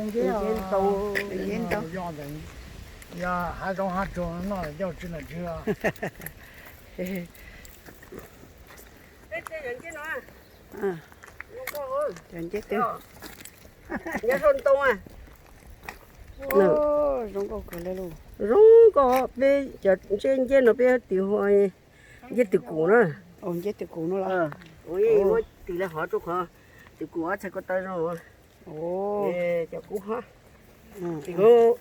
Ntau, ntau. Yog hav zoov hav tsuag noj coj tsis noj tsis. Cov nceb twb zoo nkauj kawg li lauj. Zoo nkauj, peb cov nceb, nceb no peb tis hu nceb twm kum na. Nceb twm kum no los? Muab tis li hov rau qhov twm kum ob txhais ko taw zoo. Cov kub hov,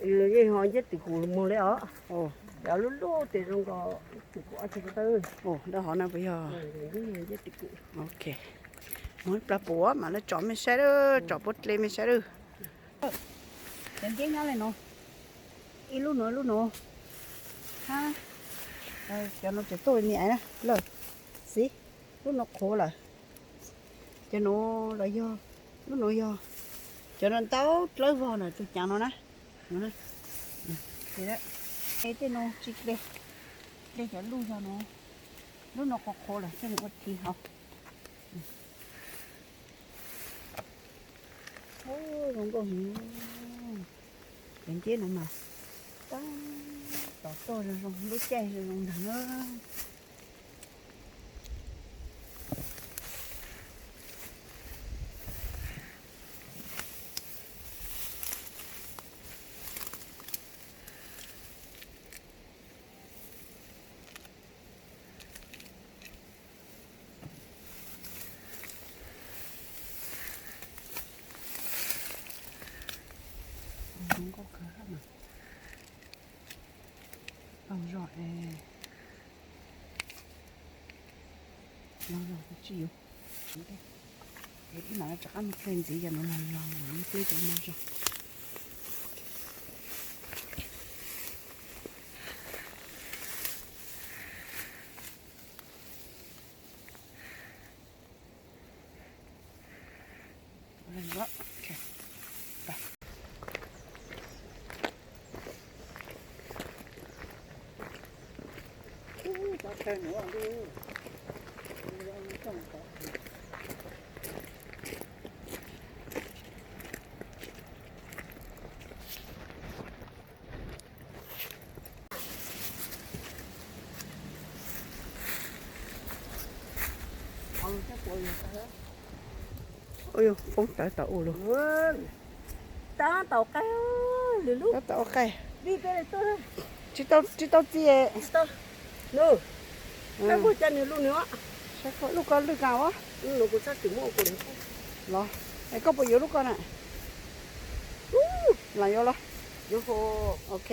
yeej ho nceb twm kum muag li os. Cov lub lub tes zoo nkauj, twm kum ob txhais ko taw. Dab hov no puas yog? Ok, muab ib plag puas mam li tsom mej saib lawm, tsom puab dle mej saib lawm. Cov nceb nyob li no, ib lub no ib lub no. Cov no tseem tuaj li niam na lawm. Xib, lub no qhuav lawm. Cov no los yog, lub no yog, cov no ntau dlawb vog na, tus cav no na. Tej no tsis dle, dle cov luj zog no. Lub no qhuav qhuav lawm, tej no ua thiv hauv. Zoo nkauj heev. Cov nceb no mas tab tom tuaj zoo zoo, lub caij zoo zoo ntag na. Zoo nkauj kawg mas. Laug zog es, laug zog kuv tsis yuav. Ib mam rov qab mus hle ntxiv cov no los los mus hle cov no zog. Ua yog poob tawv tau ua luaj. Tab tom qaij, lwm lub tab tom ua qaij. Tsis tau txi. Lub ko lwj kas os. Los, es koj puas yuav lub ko na? Lam yuav los. Ok.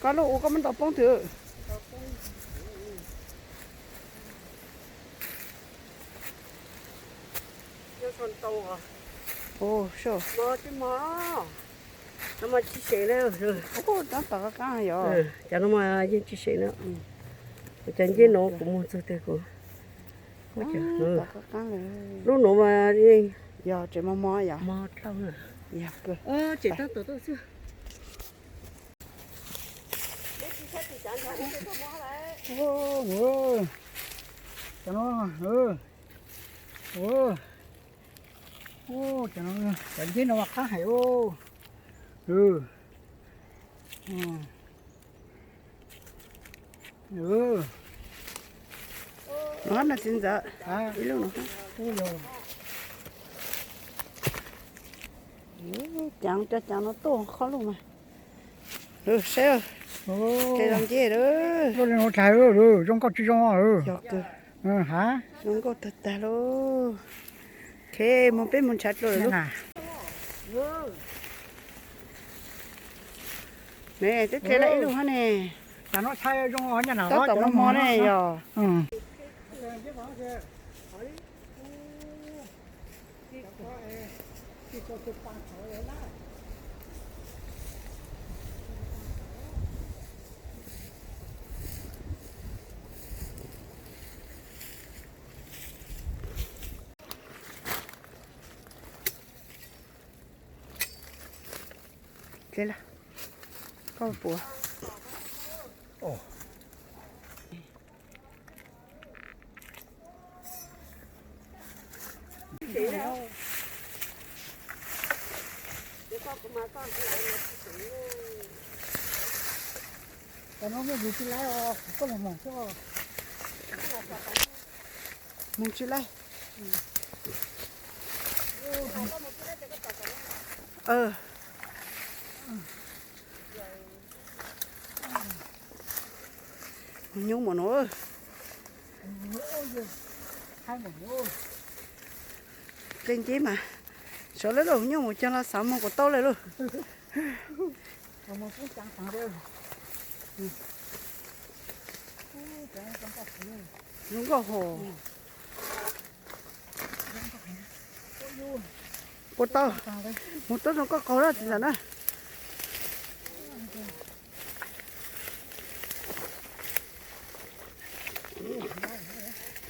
Koj lub ua koj muab ntaus poob twg. Tab tom qab qab yog. Cov no mas yeej tsis sem na. Cov nceb no kuv muag txog tias kuv, lub nuav mas yeej yog tseem mos mos yom. Cov no, cov no, cov nceb no mas qab heev. Nov no txiv ntxawm, ib lub no. Caav, cov caav no tuaj qhov lub mas. Saib, kev zoo nceb lawm. Zoo nkauj tsis zoo. Yog kawg. Zoo nkauj tag tag lauj. Ok, mus peb mus ntshav dlua lawm lauj. Ne, twb dle lawm ib lub hab ne. Tab tom mos mos ne yog. Dle lawm, koj puas? Cov no muaj yus tsis laib os, koj mus mos xwb. Mus tsis laib. Nyuj mus no. Dlej nceb mas, sawv lawm lauj, nyuj mus cog los xav mus kom tau lawm lauj. Zoo nkauj hos. Puas tau? Mus tuaj zoo nkauj qaug na txiv ntxawm na.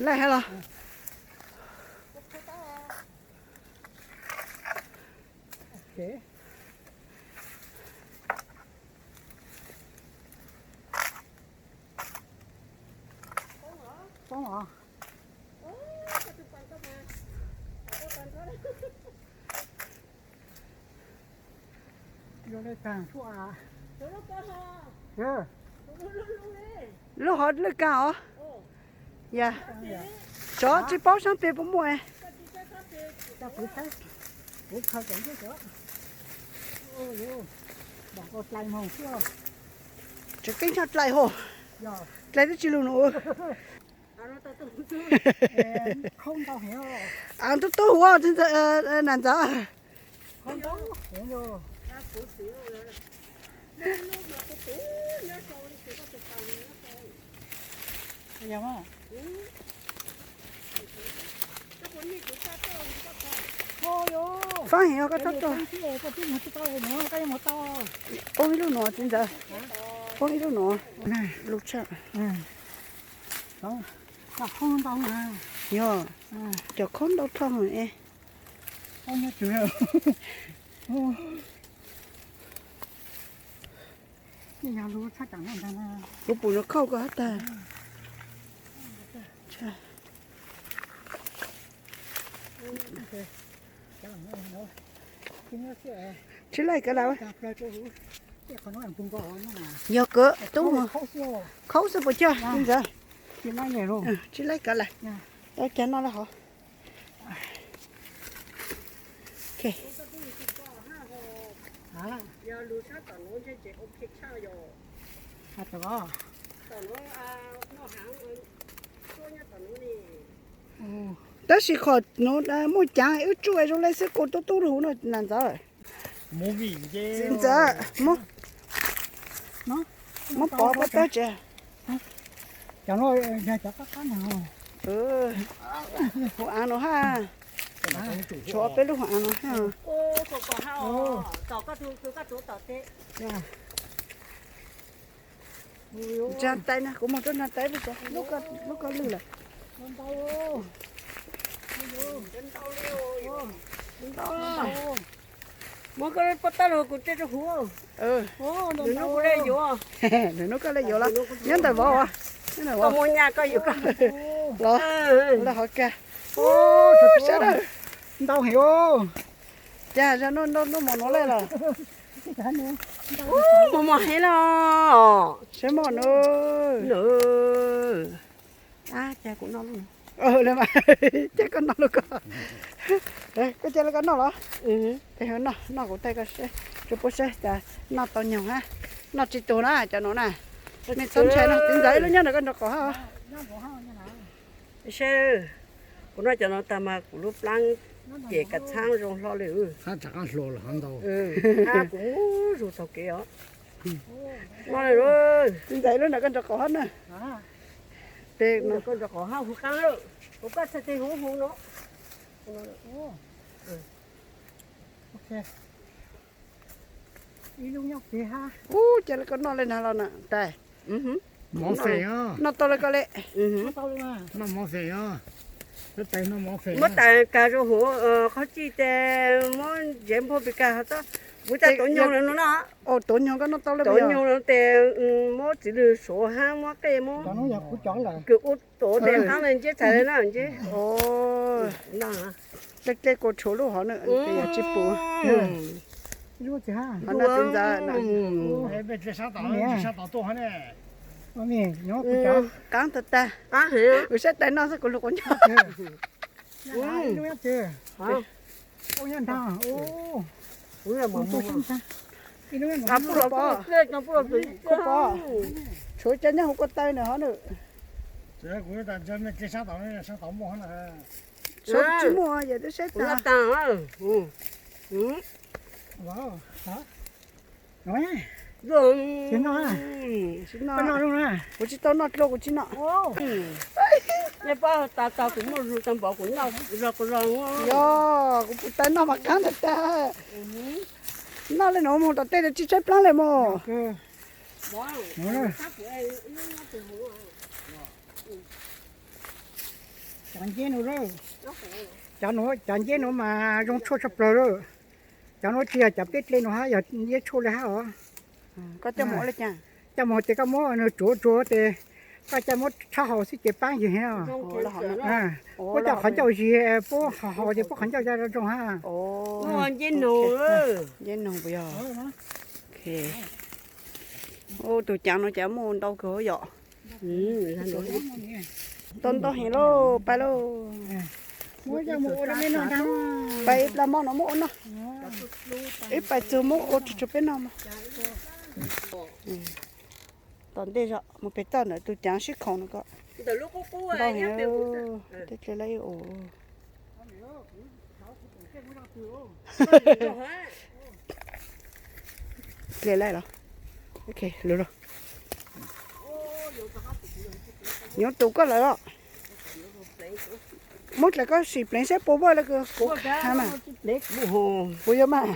Laij hab los? Poob os. Lub hov lwj kag os. Yog, tsov tsis paub sab peg puas muaj. Tseem keeb tshaj dlai hos. Dlai twb tsis lug nus. Tub tub huv, nam ntxawm. Faab heev os koj txhob tuaj. Poob ib lub nuav txiv ntxawm. Poob ib lub nuav. Lug tshaj. Yog, cov khaub ntau dhau es. Kuv pum no khauj koj hab tag. Tsis laij kawv lawm. Yog kawv tub, khaub xwb puas cog txiv ntxawm. Tsis laij kawv lawm. Ua cas noj le hov. Tab sis qhov nuav muaj caav wb tsuj zoo le xwb, kua tub tub lug huv no nam ntxawm. Txiv ntxawm, muab pov pov tawb tsev. Huv av no hab, tshuav peb lub huv av no hab. Ntsa tais na, kuv moog rua ntsa tais peb tsev, lub koj lwj lawm. Muab koj pov tawb lug kuv tse rua huv. Nws nub kuv le yuav. Nws nub koj le yuav los nyob ntawm vauv, nyob ntawm vauv. Koj muaj nyaj koj yuav koj. Los, los hov kag. Sawv daws. Ntau heev. Cas zag noj noj mov nuav le los? Mov mov heev los. Seb mov nuav. Cas kuv noj lub, cas koj noj lub koj. Koj cia le koj noj los? Noj, noj kuv taij koj seb, tsuas puab seb cas noj tau nyoog hab. Noj tsis tug na cov nuav na. Mej txhob ntshai no, txiv ntxawm ib lub nyob ntawm koj nraub qaum hab. Seb, kuv noj cov no tag mas kuv lub plaab cem kav txhaab zoo hlo le. Hab kuv zuj tau kev os. Noj le, txiv ntxawm ib lub ntawm koj nraub qaum hab na. Koj nraub qaum hab huv qaab lawm, kuv koj txhais tes huv huv no. Ub, cas le koj noj le nag los na tais. Noj tau le koj le. Muab tais kag rua huv qhov cij tes muab ntsev npog pes kag hov txob. Kuv tas tuav nyoog lawm no na. Tuav nyoog koj noj tau le, tuav nyoog lawm tes muab txiv lws suav hab muab qej muab kws ua tuav tes qaab le nceb txhais le na nceb. Dlej dlej kuas tshuav lub hov na, yog tsis pum. Qhov no txiv ntxawm, qaab tag tag. Kuv saib tais noj xwb kuv lug quas ntsoj. Kuv pom, tshuav cov nyob hauv ko taw na hov na. Tshuav tsis muaj yog twb saib tas. Tsis noj, kuv tsis tau noj dlua, kuv tsis noj. Yog kuv pum tais noj mas qaab tag tag. Noj le nuav moog tom tej tsis tshaib plaab le mog. Cov nceb nuav mas zoo tshuaj tshaj plawg lawm. Cov nuav tsis yog cov peb dle nuav hab, yog nceb tshuaj le hab os. Coj moog tes koj muab nws tsuav tsuav tes koj coj muab tshab haus xwb ces paab yig heev. Muab coj qhov ncauj zig, puab haus ces puab qhov ncauj zoo zoo hab. Nceb noog puas yog? Tus caav nuav cas muaj ntau kawg yom. Tau ntau heev lauj, pais lauj. Pais ib plag mov no muab ua noj. Ib pais txug muab ua rua peb noj mog. Tom ntej zog mus pem toj ntawm tus caav sib khoom no ko. Ntau heev, tej dle lawv ua. Dle lawm los? Yuav tus koj lawm los? Muab dlaim koj sim pleev saib puas muaj le kws kuv has mas. Puas yuav mas?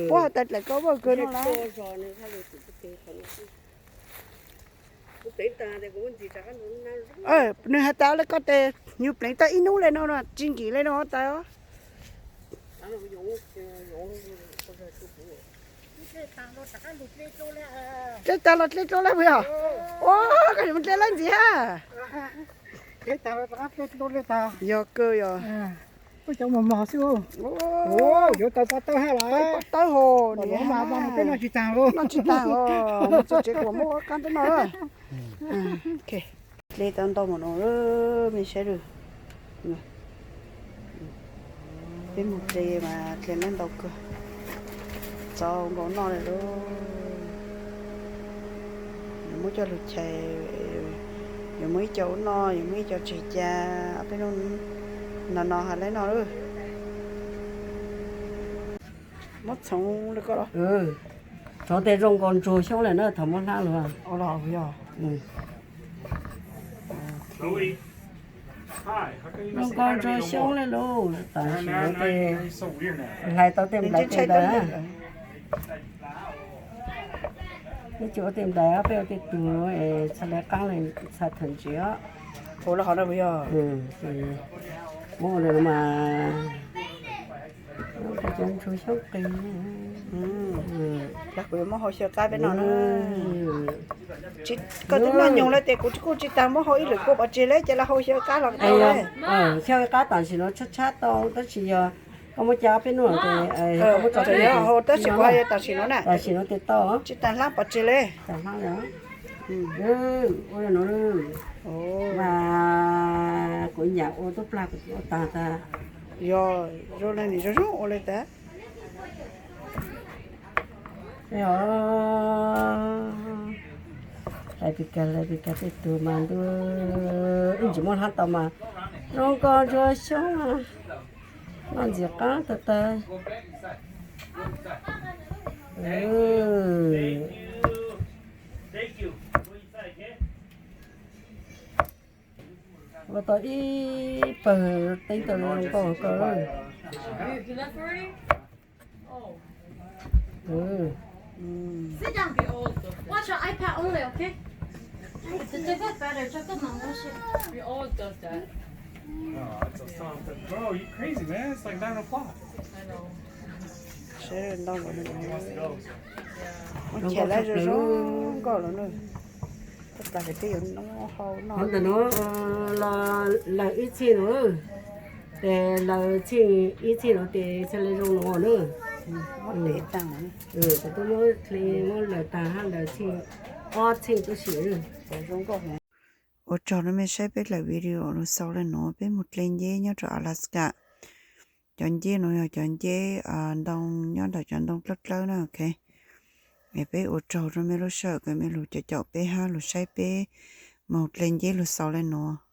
Puab has tas dlaim koj vaj kawg no las. Nws has tas le koj tes yug pleev tau ib nub le no no tsis nkim le no tas. Dle taag los dle dlua le puas yog? Ua, koj yuav mus dle lawm ntxiv hab. Yog kawg yog. Yuav tau pov tawb hab los? Pov tawb hos, noj tsis taag os, mus txug tsev kuas muab ua qaab peb noj. Dle tau ntau mas no, mej saib lawm. Peb mus dle mas dle lawm ntau kawg, txaus nkaus noj le lauj. Yuav muab coj lug chais, yuav muab ib co ua noj, yuav muab ib co tseg ca, peb noj no has le noj lawm. Muab txhoov le koj los? Txhoov tes zoo nkaus ntsuag xyoob le na, thaum muab hlab lug. Zoo nkaus ntsuag xyoob le lauj, tam sim no tes hlais tau tej nplais tej ntawd. Peb tsis ua tej nplais, peb ua tej tug txhad le qaab le txhad thaum ntsis os. Muab ua le mas cov ntsuag xyoob qis. Kuv yuav muab hau xyaw qaab peb noj na. Koj twb noj nyoog le tes kuv kuj tsis taag muab hau ib lwm kua pov tseg le, ces los hau xyaw qaab los tau le. Xyaw qaab tam sim no tshab tshab tau, tab sis yog koj muab coj peb noj tes, tab sis kuv hais tam sim no na, tam sim no tes tau, tsis taag hlab pov tseg le. Ua no mas kuv nyam ua tub plag kuv ua taag tag. Yog zoo le nws zoo zoo ua le tas. Hlais pes kag, hlais pes kag tej tug mas ntuj, ib ntsis muab hlab tau mas zoo nkaus ntsuag xyoob, noj ntxim qaab tag tag. Ua tau ib pawg teeb tau zoo nkauj kawg. Sit down. Watch your iPad only, okay? It's a bit better. Cho koj mam ua si. Bro, you crazy, man. It's like nine o'clock. Ua cas lawv zoo zoo nkauj lawm na. Tab sis peb yuav noj hau no. Qhov ntawm no los laws ib txhij no, ces laws txhij ib txhij no ces txhaj le zoo no na. Muab hle tag, muab hle, muab hle tag hab hle txheej, ob txheej tub si. Ua tsaug rau mej saib peb daim video lug xaus le nuav, peb moog dle nceb nyob rau Alaska. Cov nceb nuav yog cov nceb ntoo nyob ntawm cov ntoo dlawb dlawb na, ok. Es peb ua tsaug rau mej lub sij hawm kws mej lug caum caum peb hab lug saib peb moog dle nceb lug xaus le nuav.